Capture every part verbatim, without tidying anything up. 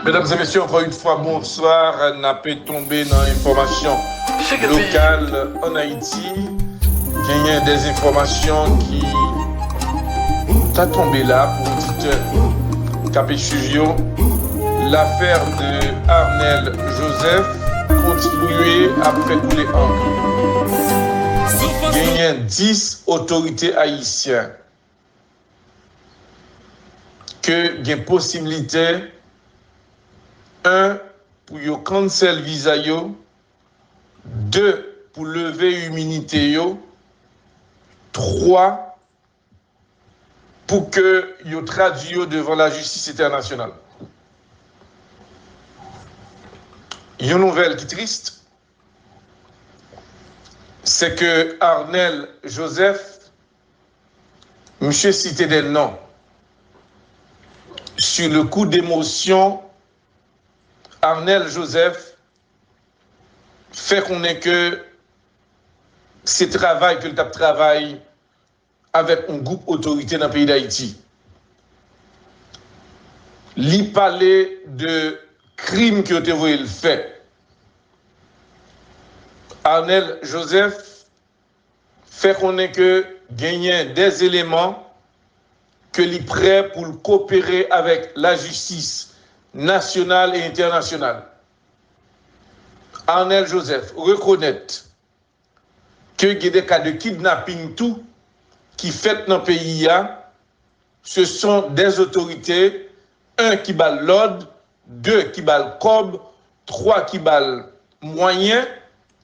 Medam e mesye, ankò yon fwa, bonswa. N ape tonbe nan enfòmasyon lokal ann Ayiti. Genyen de enfòmasyon ki ta tonbe la pou oditè k ape swiv yo. Lafè de Arnel Joseph kontinye ap fè koule ankò. Genyen dis otorite ayisyen ke gen posiblite, en, pou yo cancel viza yo, de, pou leve iminite yo, twa, pou ke yo tradui yo devan lajistis entènasyonal. Yon nouvèl ki tris, se ke Arnel Joseph, misye site de non. Sou le kou de emosyon, Arnel Joseph fè konnen ke se travay ke l t ap travay avèk yon gwoup otorite nan peyi Dayiti. Li pale de krim ke yo te voye l fè. Arnel Joseph fè konnen ke genyen de eleman ke li prè pou l kopere avèk lajistis nasyonal e entènasyonal. Arnel Joseph rekonèt ke gen de ka de kidnaping tou ki fèt nan peyi a. Ce sont des autorités, en, ki ba l lòd, de, ki ba l kòb, twa, ki ba l mwayen,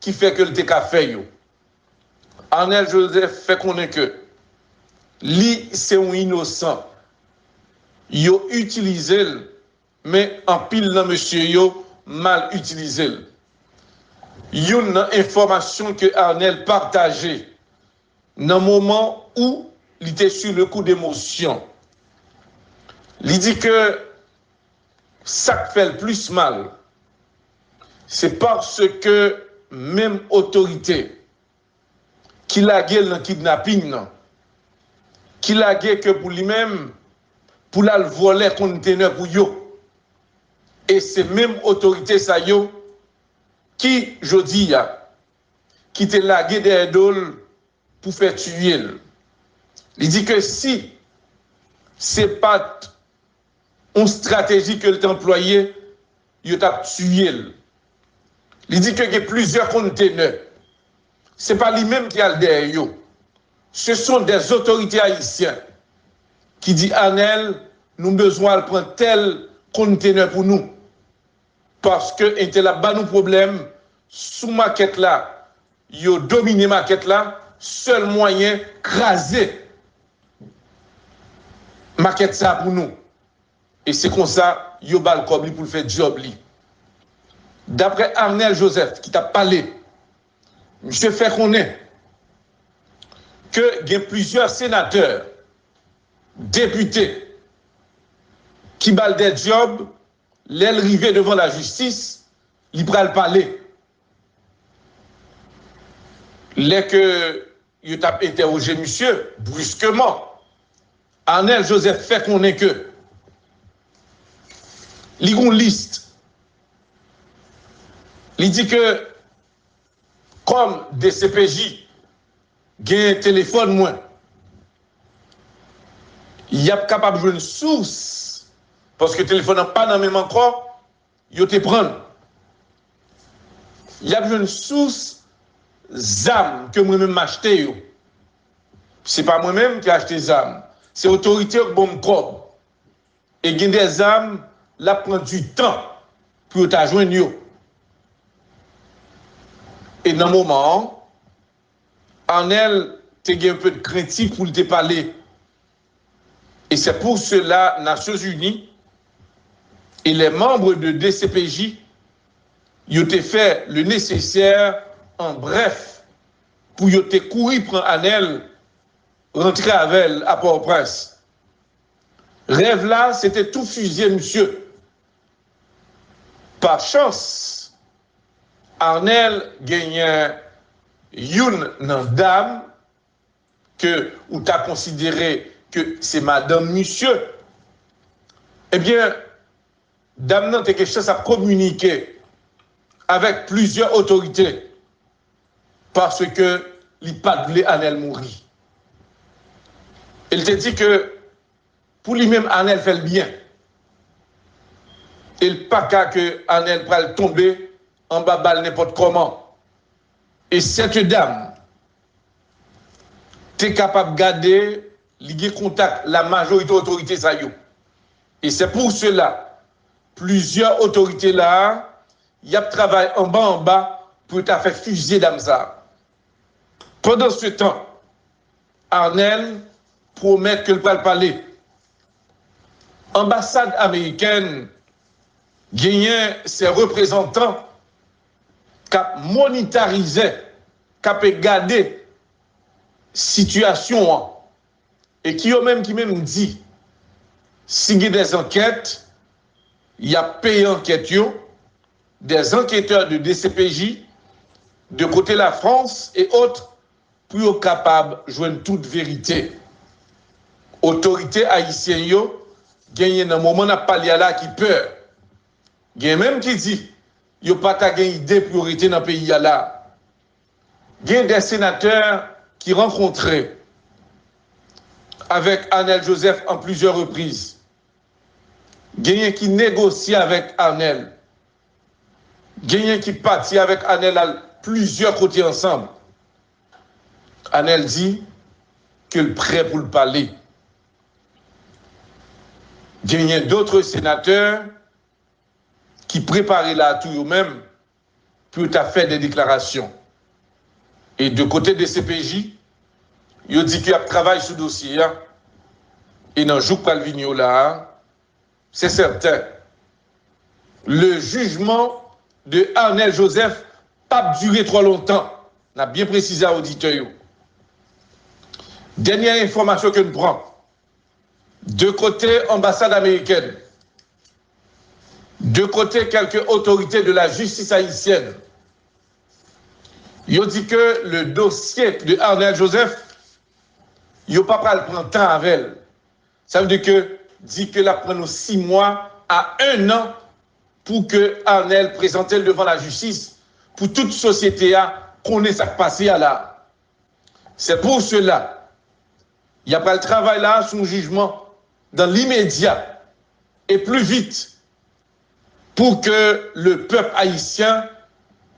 ki fè ke l te ka fè yo. Arnel Joseph fè konnen ke li se yon inosan. Yo itilize l, men anpil nan mesye yo mal itilize l. Youn nan enfòmasyon ke Arnel pataje nan moman ou li te sou le kou de emosyon, li di ke sa k fè l plis mal, se paske menm otorite ki lage l nan kidnaping nan, ki lage ke pou li menm, pou l al vòlè kontenè pou yo. E se menm otorite sa yo ki, jodi a, ki te lage dèyè do l pou fè tiye l. Li di ke si se pa t yon estrateji ke l te anplwaye, yo t ap tiye l. Li di ke gen plizyè kontenè. Se pa li menm ki al dèyè yo. Ce sont des autorités haïtiennes ki di Arnel, nou bezwen al pran tèl kontenè pou nou. Paske entèl ap ba nou pwoblèm sou makèt la. Yo domine makèt la, sèl mwayen kraze makèt sa pou nou. E se konsa yo ba l kòb li pou l fè djòb li. Daprè Arnel Joseph ki t ap pale, misye fè konnen ke gen plizyè senatè, depite ki ba l de djòb, lè l rive devan lajistis, li pral pale. Lè ke yo t ap entèwoje misye, briskeman, Arnel Joseph fè konnen ke li gon lis. Li di ke kòm D C P J gen telefòn mwen, y ap kapab jwenn sous, paske telefòn nan pa nan men m ankò, yo te pran l. Y ap jwenn sous zam ke mwen menm m achte yo. Se pa mwen menm ki achte zam. Se otorite yo k ban m kòb. E gen de zam, l ap pran du tan pou yo ta jwenn yo. E nan moman an, Arnel te gen un peu de krentif pou l te pale. Et c'est pour cela, Nations Unies et les membres de D C P J, yo te fè le nécessaire, en bref, pou yo te kouri pran Arnel, rantre avè l a Pòtoprens. Rèv la, se te tou fizye misye. Pa chans, Arnel genyen youn nan dam ke ou ta konsidere ke se madanm misye. Ebyen, Dam nan te gen chans ap kominike avèk plizyè otorite paske li pa t vle Anèl mouri. E l te di ke pou li menm, Anèl fè l byen. E l pa ka ke Anèl pral tonbe anba bal nenpòt kòman. E sèt dam te kapab gade, li gen kontak la majorite otorite sa yo. E se pou sela, plizyè otorite la, y ap travay anba anba pou yo ta fè fizye dam sa. Pandan se tan, Arnel pwomèt ke l pral pale. Anbasad amerikèn genyen se reprezantan k ap monitarize, k ap gade sitiyasyon an, e ki yo menm ki menm di, si gen des enquêtes, y ap peye ankèt yo, des enquêteurs de D C P J, de kote Lafrans e ot, pou yo kapab jwenn tout verite. Otorite ayisyen yo genyen nan moman n ap pale a la ki pè. Gen menm ki di yo pa ta gen ide pou yo rete nan peyi a la. Gen de senatè ki rankontre avèk Arnel Joseph an plizyè repriz. Genyen ki negosye avèk Arnel. Genyen ki pati avèk Arnel al plizyè kote ansanm. Arnel di ke l prè pou l pale. Genyen dotre senatè ki prepare la tou yo menm pou yo ta fè de deklarasyon. E de kote D C P J, yo di ke y ap travay sou dosye a. E nan jou k pral vini yo la a, se sèten, le jugement de Arnel Joseph p ap dire twò lontan. N ap byen presize a oditè yo. Dènyè enfòmasyon ke n pran, de kote anbasad amerikèn, de kote kèlke otorite de la jistis ayisyèn, yo di ke le dosye de Arnel Joseph, yo pa pral pran tan avè l. Sa vle di ke, di ke l ap pran nou sis mwa a en an pou ke Arnel prezante l devan lajistis, pou tout sosyete a konnen sa k pase a la. Se pou sela, y ap pral travay la sou yon jijman dan limedya e pli vit pou ke le pèp ayisyen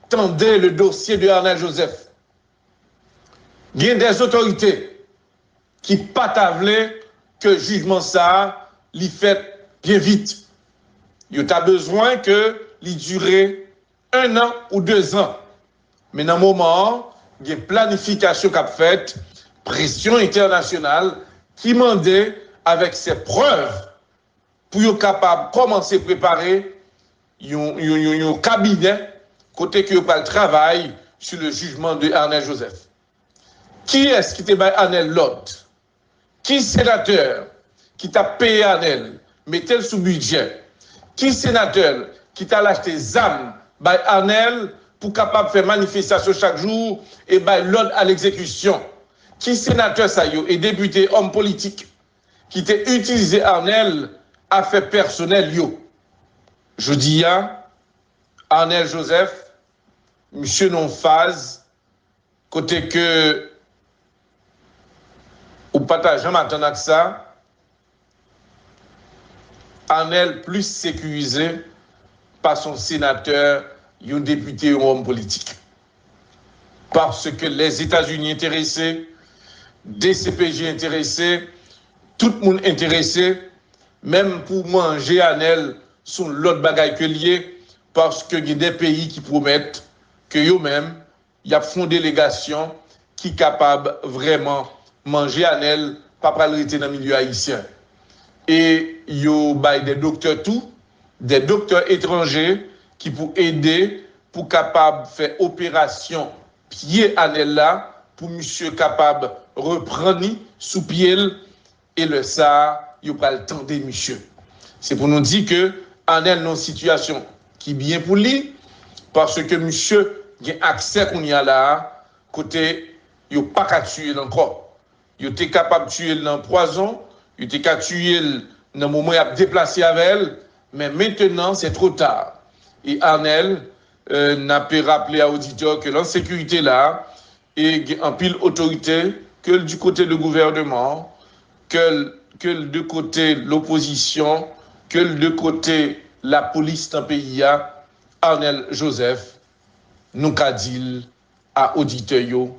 tande le dosye de Arnel Joseph. Gen de otorite ki pa ta vle ke jijman sa a li fèt byen vit. Yo ta bezwen ke li dire en an ou de zan. Men nan moman an, gen planifikasyon k ap fèt, presyon entènasyonal ki mande avèk se prèv pou yo kapab kòmanse prepare yon, yon, yon, yon kabinè kote ke yo pral travay sou le jijman de Arnel Joseph. Kiyès ki te bay Arnel lòd? Ki senatè ki t ap peye Arnel, mete l sou bidjè? Ki senatè ki t al achte zam bay Arnel pou kapab fè manifestasyon chak jou e bay lòd a legzekisyon? Ki senatè sa yo e depite, òm politik ki te itilize Arnel a fè pèsonèl yo? Jodi a, Arnel Joseph, misye nan yon faz kote ke ou pa ta janm atann ak sa, Arnel plis sekirize pase yon senatè, yon depite, yon òm politik. Paske Lèzetazini enterese, D C P J enterese, tout moun enterese, menm pou manje Arnel se yon lòt bagay ke l ye, paske gen de peyi ki pwomèt ke yo menm, y ap fè yon delegasyon ki kapab vrèman manje Arnel, pa pral rete nan milye ayisyen. E yo bay de doktè tou, de doktè etranje ki pou ede pou kapab fè operasyon pye Arnel la, pou misye kapab reprann li sou pye l, e lè sa a, yo pral tande misye. Se pou nou di ke Arnel nan yon sitiyasyon ki byen pou li, paske misye gen aksè kounye a la a, kote yo pa ka tiye l ankò. Yo te kapab tiye l nan pwazon, yo te ka tiye l nan moman y ap deplase avè l, Men mentenan, se two ta. E Arnel, euh, n ape raple a oditè ke lansekirite la, e gen anpil otorite, ke l di kote de gouvènman, ke l, ke l de kote lopozisyon, ke l de kote lapolis nan peyi a, Arnel Joseph, nou ka di l a oditè yo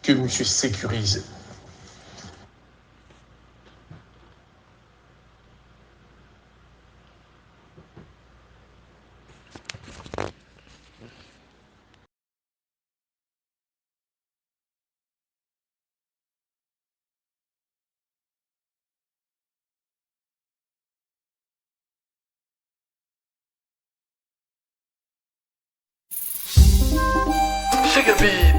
ke misye sekirize. Shake a beat.